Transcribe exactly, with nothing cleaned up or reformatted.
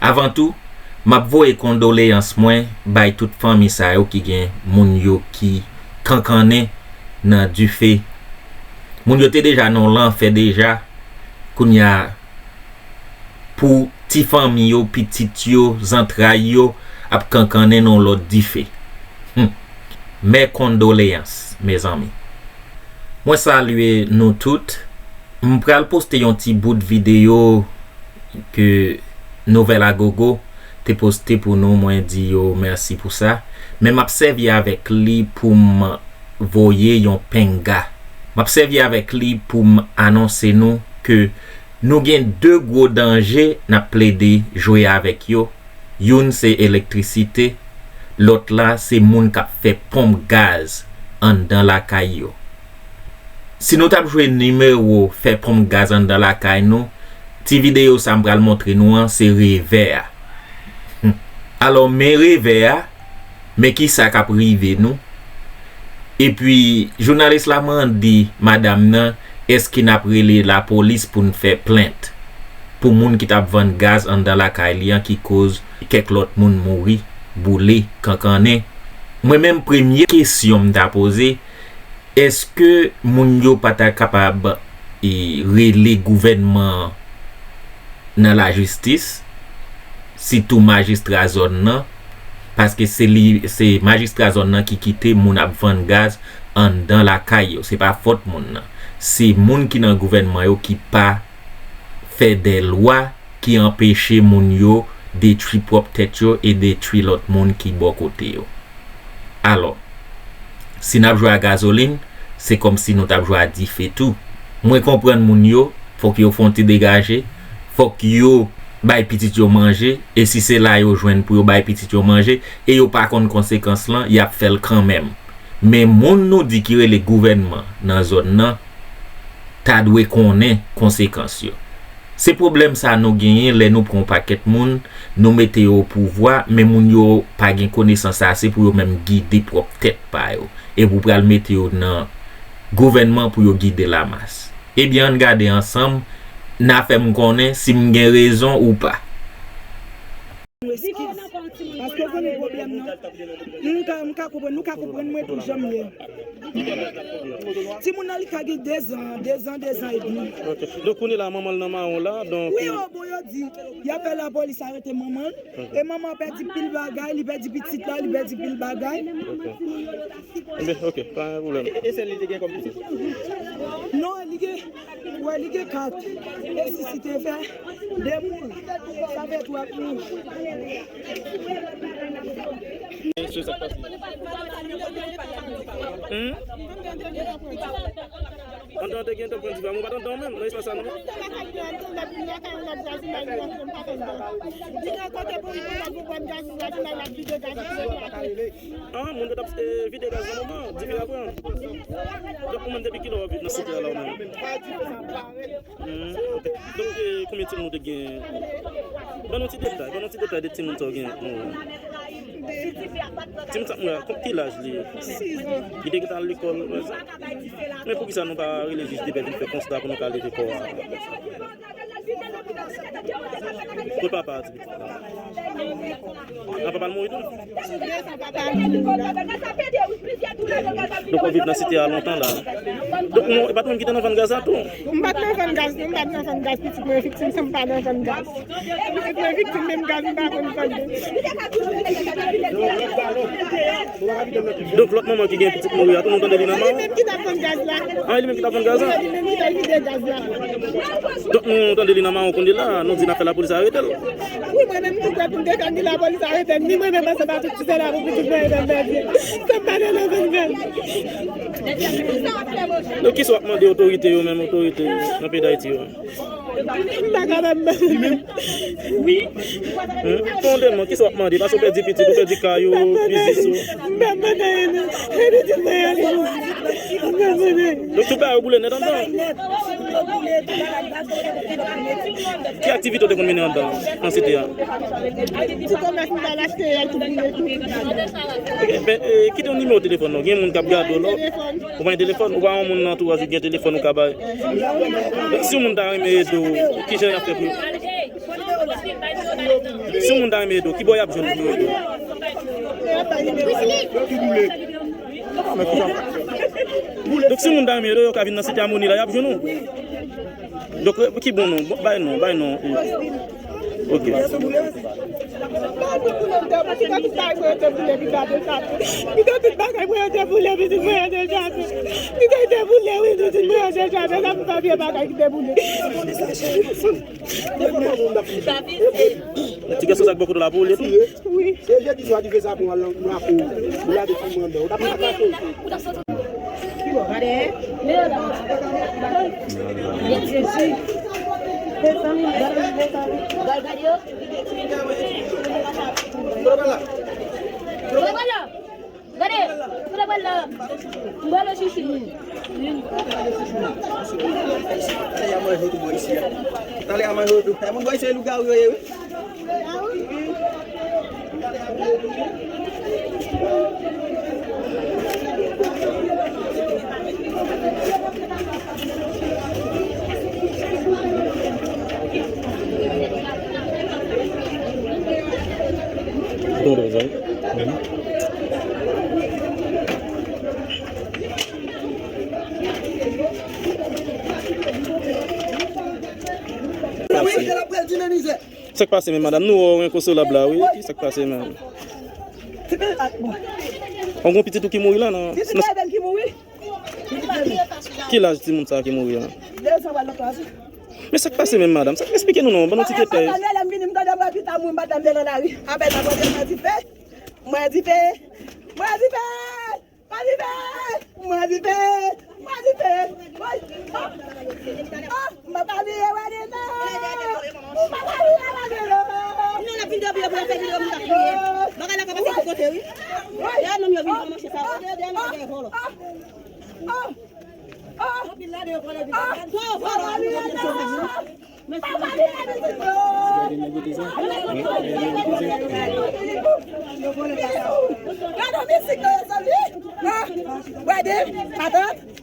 Avan tou, m ap voye kondoleyans mwen bay tout fanmi sa yo ki gen moun yo ki kankannen nan dife. Moun yo te deja nan lanfè deja, kounye a pou ti fanmi yo, pitit yo, zantray yo ap kankannen nan yon lòt dife. Hmm. Mes condoléances, mezanmi. Mwen salye nou tout. M pral poste yon ti bout videyo ke Nouvèl Agogo te poste pou nou, mwen di yo mèsi pou sa. Men m ap sèvi avèk li pou m voye yon penga. M ap sèvi avèk li pou m anonse nou ke nou gen de gwo danje n ap plede jwe avèk yo. Youn se elektrisite, lòt la se moun k ap fè ponp gaz anndan lakay yo. Si nou t ap jwe nimewo fè ponp gaz anndan lakay nou, ti videyo sa m pral montre nou an se revè a. Alò, men revè a, men kisa k ap rive nou. Epi, jounalis la mande madanm nan, èske n ap rele lapolis pou n fè plent pou moun ki t ap vann gaz anndan lakay li an ki koz kèk lòt moun mouri, boule, kankannen. Mwen menm, premye kesyon m ta poze, èske moun yo pa ta kapab, e, rele gouvènman an nan lajistis, sitou majistra zòn nan, paske se li, se majistra zòn nan ki kite moun ap vann gaz anndan lakay yo. Se pa fòt moun nan. Se moun ki nan gouvènman yo ki pa fè de lwa ki anpeche moun yo detwi pwòp tèt yo e detwi lòt moun ki bò kote yo. Alò, si n ap jwe a gazolin, se kòmsi nou t ap jwe a dife tou. Mwen konprann moun yo, fòk yo fè yon ti degaje, fòk yo bay pitit yo manje, e si se la yo jwenn pou yo bay pitit yo manje, e yo pa konn konsekans lan, y ap fè l kanmenm. Men moun nou di ki rele gouvènman nan zòn nan, ta dwe konnen konsekans yo. Se pwoblèm sa nou genyen lè nou pran yon pakèt moun, nou mete yo o pouvwa, men moun yo pa gen konesans ase pou yo menm gide pwòp tèt pa yo. Epi w pral mete yo nan gouvènman pou yo gide lamas. Ebyen, ann gade ansanm, n a fè m konnen si m gen rezon ou pa. Eskiz. Paske w konnen pwoblèm nan. M ka, m ka konprann, nou ka konprann mwen tou jan m ye. Timoun nan li ka gen dezan, dezan, dezan edmi. Ok. Donk, kounye la, manman l nan mawon la, donk. Wi, o bon, yo di, y ap fè lapolis arete manman l. Ok. E manman an pèdi pil bagay, li pèdi pitit la, li pèdi pil bagay. Ok. Enben, ok, pa gen pwoblèm. E, e sèl li te gen kòm pitit? Non, li gen, wè, li gen kat. E sis li te fè de moun. Sa fè twa moun. Hmm? Andan te gen tan pran dife a, mwen pa t andan menm, nan espas sa, non? Ah, moun yo t ap, eh, vide gaz nan moman, dife a pran. Donk, ou menm, depi kilè w ap viv nan site a la, ou menm? Hmm, ok. Donk, eh, konbyen timoun ou te gen? Ban nou ti detay, ban nou ti detay de timoun sa w gen. Hmm. Timoun sa k mouri a, ki laj li ye? Sis an. Li te gentan al lekòl, wè sa? Men poukisa nou pa rele jij depè vin fè konsta pou nou ka leve kò a? Kot papa a, ti pitit la? A, papa l mouri tou? Donk, w ap viv nan site a lontan la. Donk, nou, e pa t ou menm ki te nan vann gaz la tou? M pa t nan vann gaz, non, m pa t nan vann gaz, pitit mwen viktim, se m pa nan vann gaz. Pitit mwen viktim, menm gaz, m pa konn vann. Donk, lòt manman ki gen pitit mouri a tou, nou tande li nan mawon? Li menm ki t ap vann gaz la. Ah, li menm ki t ap vann gaz la? Li menm ki t ap vide gaz la. Donk, nou tande li nan mawon kounye la, nou di n ap fè lapolis arete l. Wi, mwen menm tou prèt pou m defann li, lapolis arete m. Ni mwen menm, ansanm ak tout ti sè la pou pitit mwen, etan pèdi. Sa m pa nan vann gaz. Donk, kisa w ap mande otorite yo menm, otorite nan peyi Dayiti yo? M pa kapab. Wi. Hmm? Fondèman, kisa w ap mande? Paske w pèdi pitit, ou pèdi kay ou, biznis ou. M pa mande anyen, non. Rete di mwen anyen. M pa mande anyen. Donk, tout bagay yo boule nèt anndan. Ki aktivite w te konn mennen anndan, nan site a? Ti komès, m t al achte, epi boule tou. Ok, ben, eh, kite yon nimewo telefòn, non. Gen moun k ap gade w la. Ou pa gen telefòn, ou pa yon moun nan antouraj ou gen telefòn ou ka bay. Si yon moun ta renmen ede w, ki jan y ap fè pou yo? Si yon moun ta renmen ede w, ki bò y ap jwenn ou pou yo ede w? Donk, si yon moun ta renmen ede w, yo ka vin nan Site Amoni la, y ap jwenn ou. Donk, ki bon non? Bon, bay non, bay non. Ok. Pito tout bagay mwen yo te boule, pitit mwen yo te chape. Pito te boule, wi, pitit mwen yo te chape. Sa pou papye bagay ki te boule. Ti gason sa k bò kote w la pou ou li tou? Wi. Se jedi swa ki fè sa pou al nan kou. Ou lave ti mandan. Ou t ap pase. Gade, gade, gade. Gade, kote pral la? M pral nan chichi. Talè a manje tou bò isi a. Talè a manje tou. E moun bò isi se lougawou yo ye, wi. Sa k pase menm, madanm? Nou wè w enkonsolab la, wi. Ki sa k pase menm? Yon gwo pitit ou ki mouri la, non? Pitit mwen menm ki mouri. Ki laj timoun sa a ki mouri a? Dezan pral nan twa jou. Men sa k pase menm, madanm? Sa, eksplike nou non, ban nou ti detay. Apèl lè m vini, m tande mwen pita mouri, m pa t dam nan lari. Apèl la, mwen dife. Mwen dife. Mwen dife. Mwen dife. Mwen dife. Mwen dife. Woy. Oh. Oh. M pa bliye wè dedan. M pa bliye wè dedan. Non, la vin de bouyon pou fè videyo, m ta kriye. Bagay la ka pase tout kote, wi. Woy. Dèyè nonm yo vin kòmanse sa. Dèyè, dèyè nonm yo vòlò. Oh. Oh. Gade misik yo ye sòl wi. Gade, matant.